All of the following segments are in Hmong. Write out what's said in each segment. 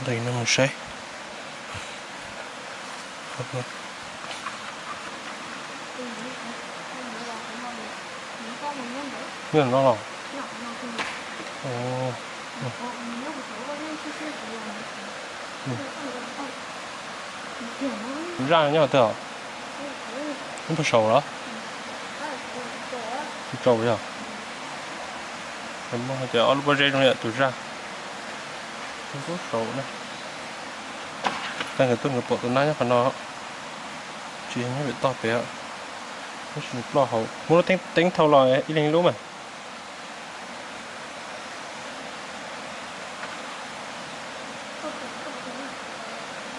Ntawm no mus saib. Nyob no los? Tus zaj nyob twg os? Nyob puag saum los? Tsis tsaus yog. Hais tias ob lub pob zeb zoo yam tus zaj. Nyob puag saum na. Tag nkawd tuaj nkawd pom tus nab nyob qhov no. Tsis nyob pem toj pem, tab sis nws ploj hauv. Muab lub teeb thau los ib leeg lub mas.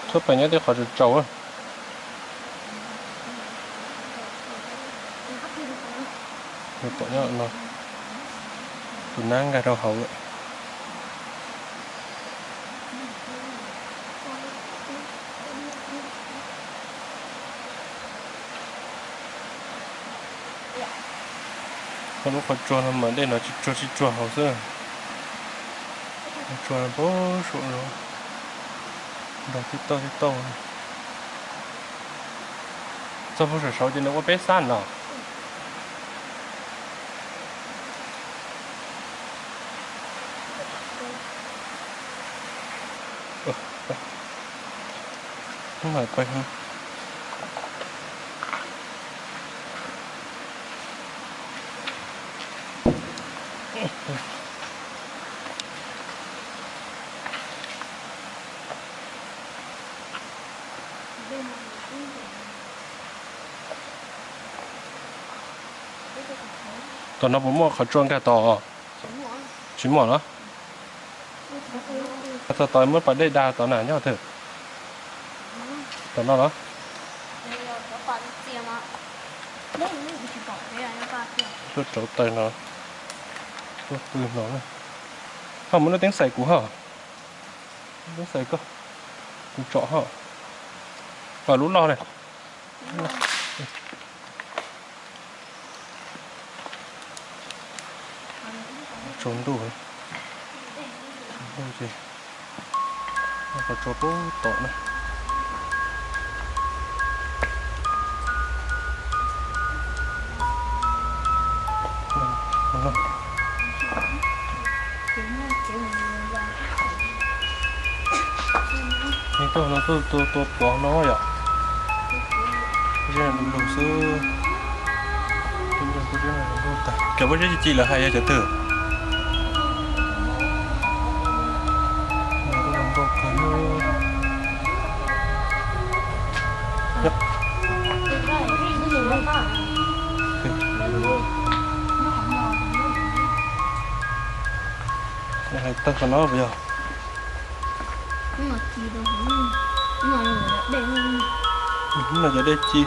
Txhob pem nyob tej qhov tsaus tsaus. Pom nyob no, tus nab nkag rau hauv lawm. Qhov lub qhov tsua no mas dej no tsis tsuag tsis tsuag hauv xwb. Qhov tsua no puag saum no, nrog tib tauj tib tauj. Txog puag saum saud ces nws ua peb xab no. Tom no puas muaj qhov tsua nkag tod? Tsis muaj los? Txog tod muab pas dej da tod na nyob twg? Tom no los? Tuaj rauv taws no, tuaj pw no. Ho muab lub teeb xais kuv ho. Lub teeb xais koj, kuv tsom ho. Lub loj ne. Tsaus ntuj, tsaus ntuj ces qhov tsua puag tom na. Yeej tuaj no tuaj tua tua pov no yom. Zeb lug lug xwb. Cov pob zeb ci ci lawv hais yog cov twg? Hais tawg qhov no puas yog? Hnub no cov dej ci.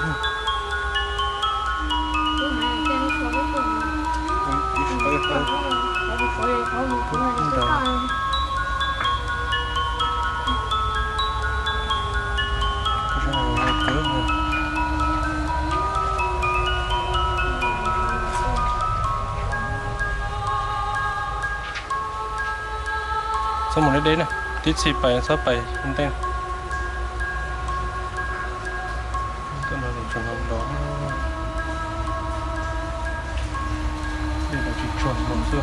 Txhob mus deb deb na, tib txhij pais txhob pais ntej. Dej los tsis tsuag no xwb.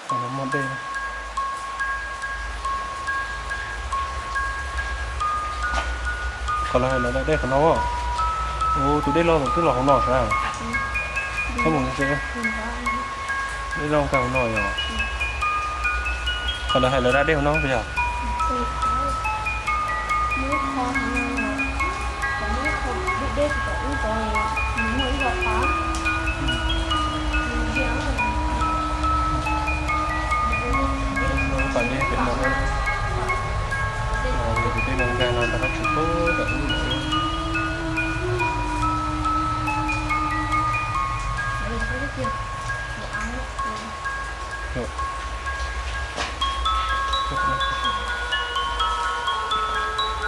Qhov no muaj dej. Qhov lawv hais lawv da dej qhov no. Ua tus dej loj twb los hauv no sav. Txhob mus, dej loj nkag hauv no yog. Qhov lawv hais lawv da dej hauv no puas yog? Pas dej pem no, tus dej no nkag no rov qab tshwm pub tom ub lawm.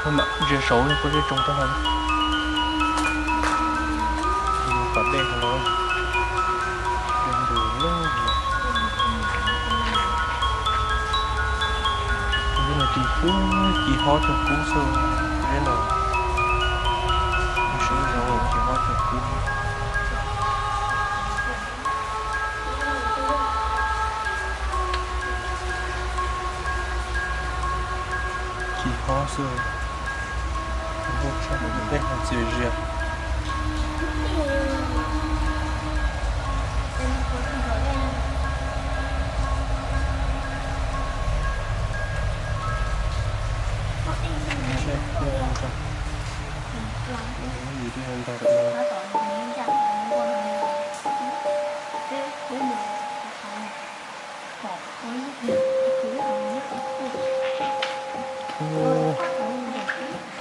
Mam ntsia saud pob zeb tsoo tag no. Dej no, dej ntu lug no. Lub no ci kub, ci hob cog kub xwb. Dej no, lub sab zoo ci hob cog kub. Ci hob xwb, nplooj tshaj dej ho txias zias.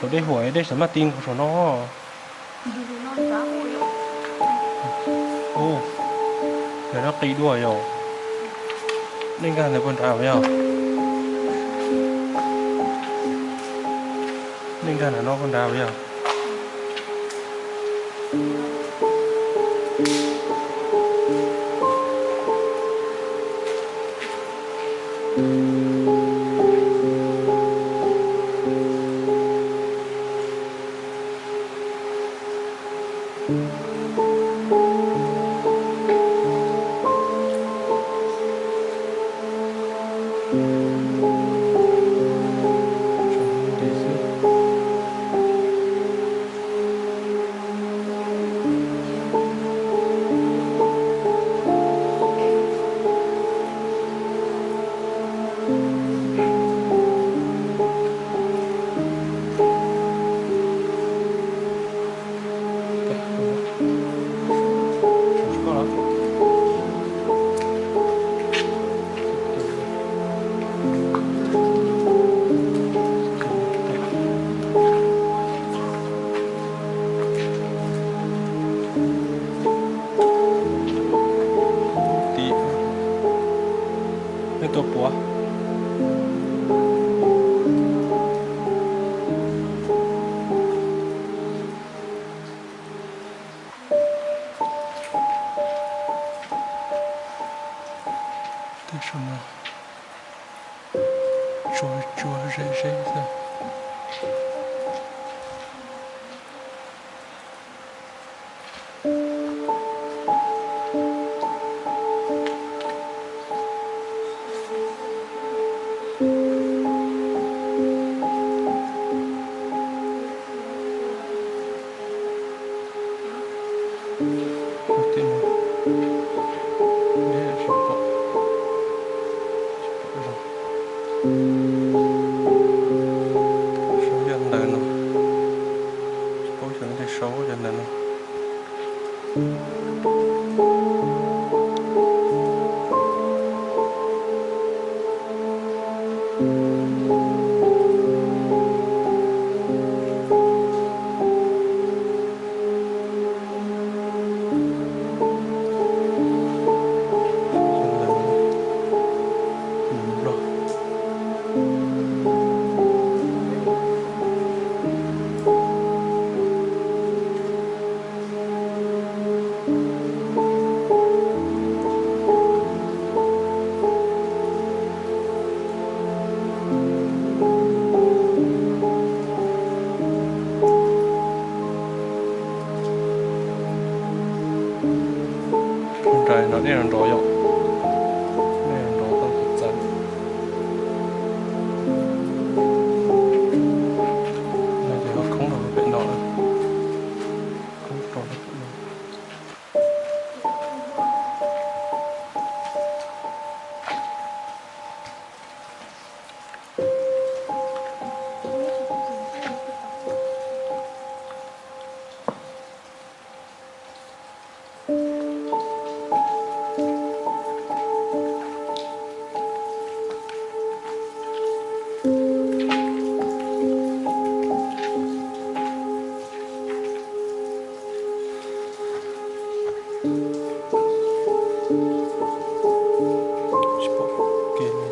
Thaum dej huam dej xav maj ti nkaus saum no. Ub, yog no qis dua yom. Nej nkag ntawd puag nrad yog? Nej nkag ntawm no puag nrad yog? Tim nej tua puav. Tej saum no tsuag tsuag ze ze xwb. Ub, tej no tsis pom, tsis pom zoo. Saub yog ntawm no, tsis paub xyov tej saub yog ntawm no. Nrad no dej nrov yom, dej nrov tau txav. No ces ho khoob rau pem no, khoob rau pem no. Tsis pom kev li,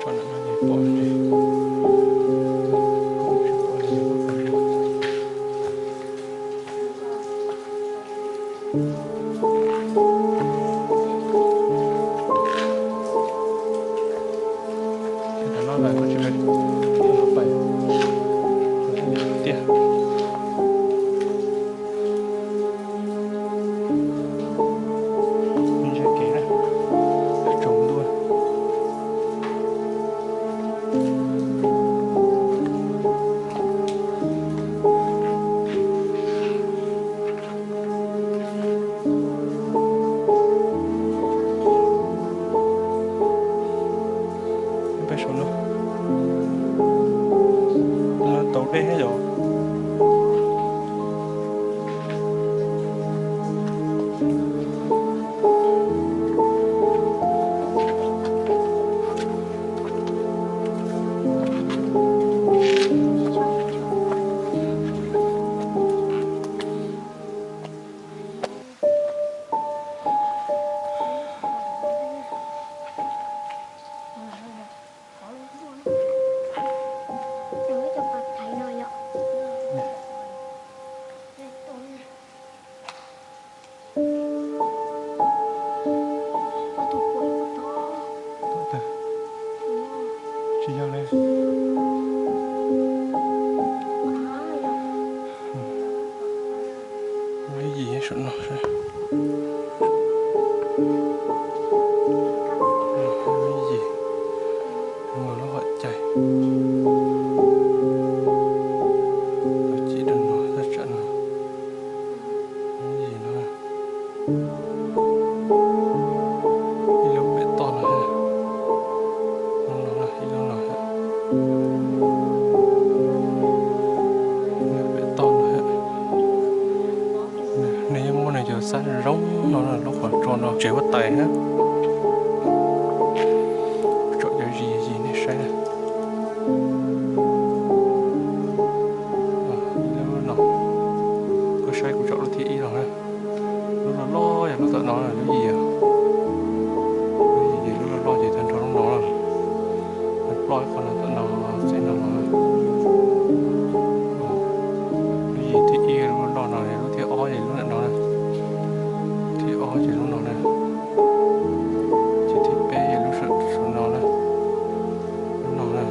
tso ntawm no ces pom li. Tsis pom li. Tiag. Ntsia kev na, tsaus ntuj. Peb saum no, no tau dej thiab yom. Tsis yog li. Lub yim saum no, lub yim, muaj lub hom cai, lub cim rau no, thaj tsam no, lub yim no, ib lub pem toj no, lub no ib lub no, pem toj no. Nws yeej muaj nws cov xab zoo no, lub qhov tsua no tsev huab tais na. Tsom cov zis yig nej saib na. Lub no, koj saib kuv tsom lub thib ib no na. Lub loj loj yog lub tom no, lub yim, lub yim ces lub loj loj ces tag nrho lub no. Ploj ib qho no tom no, txij no los. Lub yim thib ib lub loj no, lub thib ob ces lub no na. Thib ob ces lub no na. Ces thib peb ces lub saum no na. Lub no na.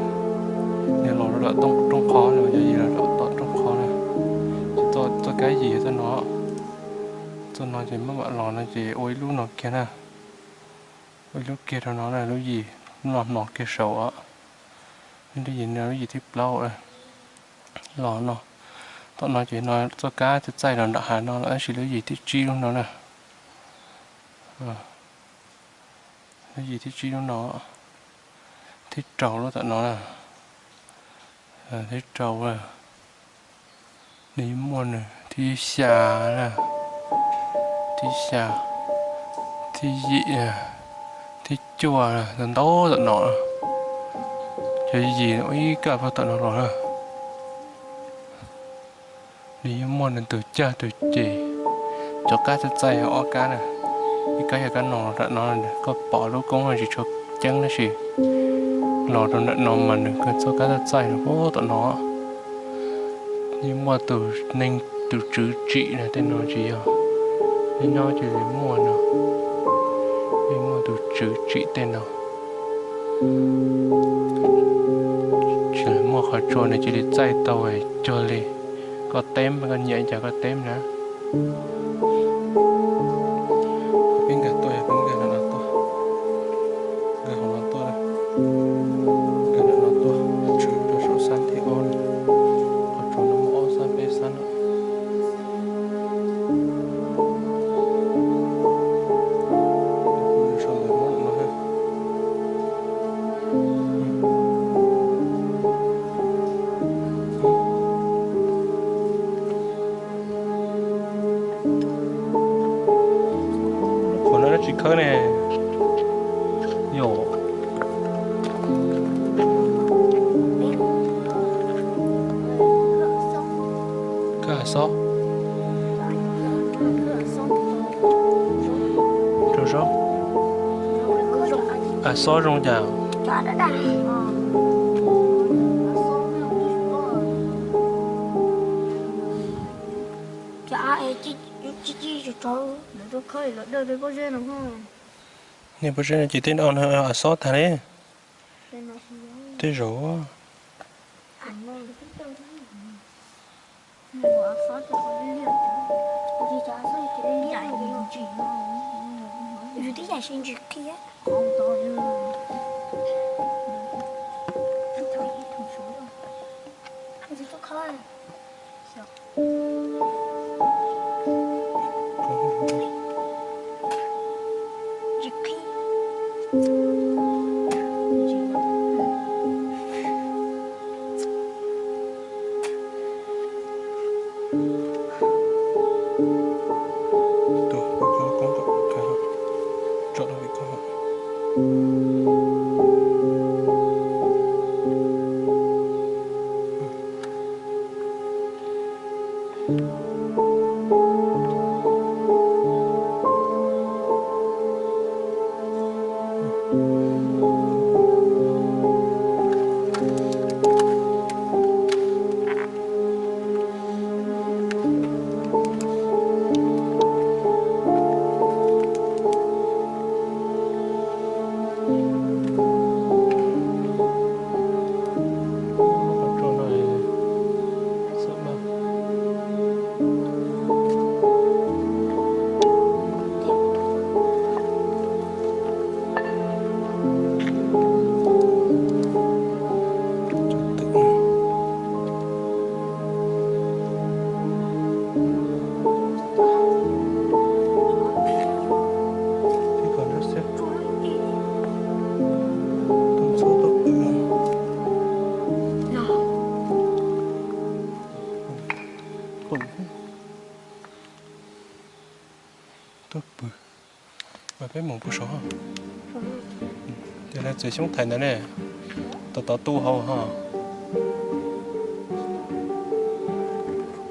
Nws los rau tom rooj qhov, yog yim los rau tom rooj qhov na. Ces txoj kab yim txoj no, txoj no ces maj mam los no ces ua ib lub no kiag na. Ua ib lub kiag rau no na, lub yim, lub no hno kiag saud os. Lub yim no lub yim thib plaub los no. Tom no ces no txoj kab txaij txaij los nram hav no lawm, tab sis lub yim thib tsib lub no na. Lub yim thib tsib lub no, thib rau lub tom no na. Thib rau, nws muaj nws thib xya na, thib xya, thib yim, thib cuaj, ntau ntau tom no. Cov yim ua ib kab puag tom no los na. Nws yeej muaj nws tus cag tus ces, cov kab txaij txaij yog ob kab na. Ib kab yog kab no los nram no, koj pom lub koob no tsis tshua ceeb tab sis los rau nram no mas nws kawg txoj kab txaij txaij no puag tom no. Yeej muaj tus neeg tus tswv tsim na, tej no tsis yog nyob nyob cia li muaj no. Yeej muaj tus tswv tsim tej no. Tsis muaj qhov tsua nws cia li txaij tau cuag li koj teb, koj nyiam cas koj teb na. Peb nkag tuaj, peb nkag no tuaj, nkag hauv no tuaj, nkag no tuaj, tshwm rau saum xab thib ob, qhov tsua no muaj ob xab peb xab no. Sau ntawv Hmoob no thiab. Qhov no dab tsi khawb ne? Yom. Khawb av xob. Rau zaub. Av xob zoo cas? Niag pob zeb no ces tej no av xob tag li. Tej zaum yus tib yam sib ntsis qhia. Tuaj pw, peb mus pw saud. Ces lawv txiav xyoob thaiv ntawd ne, tos tos tu hauv ho.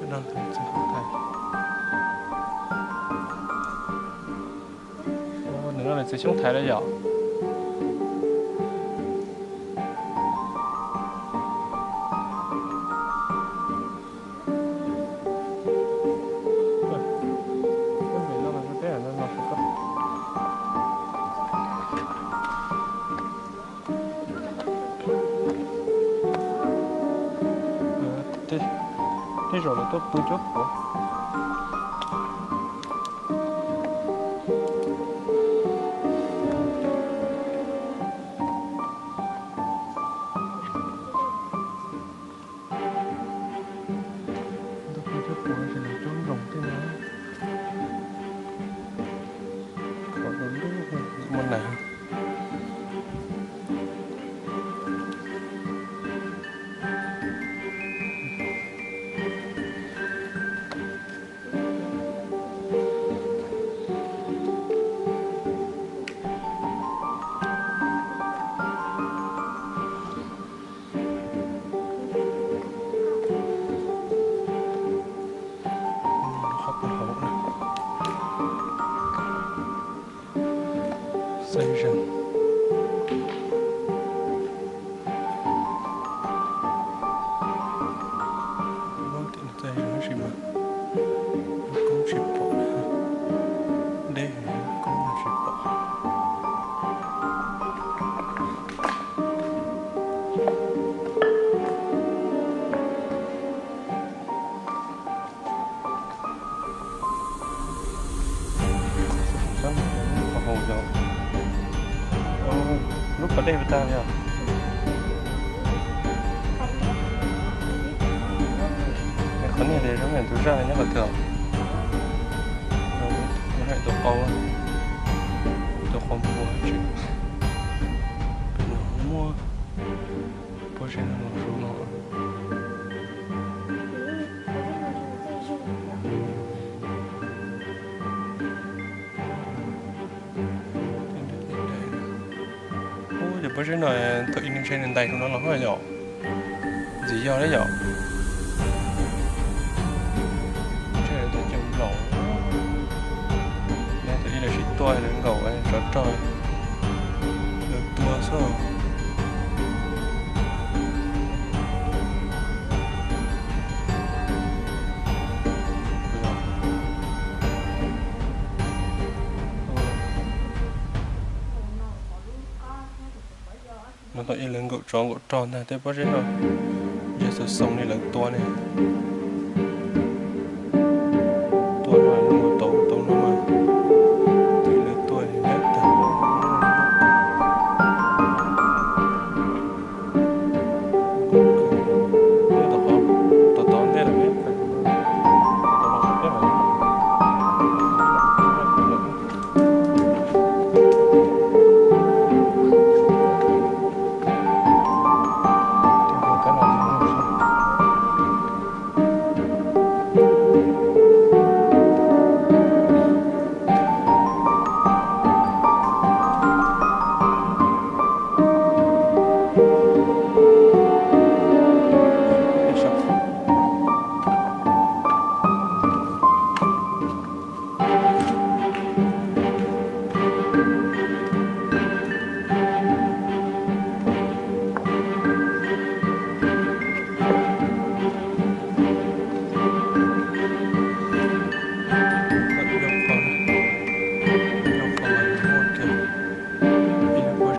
Nws no lawv txiav xyoob thaiv lawm yom. Tej zaum lawv tuaj pw cuab puav. Tuaj pw cuab puav ces lawv cuab nploos tej no. Qhov lub lub muaj nas. Qhov pw hauv na. Txaij zeeg. Lub tim no txaij zeeg tab sis mas lub koob tsis pom, deb heev, lub koob tsis pom. Lub pas dej puas tag li os? Qhov niag li zoo li tus zaj nyob qhov twg? Zoo li tus qau, tus qau npua tsis, pem no muaj pob zeb no los zoo no. Ub, cov pob zeb no thaum ub ntshe nws ntais rau no los yom. Ntxim yog li yom. Ntshe lawv tuaj coj nploos, thaum ub lawv sib tua lawv nkaum tsov rog, lawv tua xwb. Nov tau ib lawv nkaum tsov nkaum rog ntag tej pob zeb no. Yog xav xoo li lawv tua ne.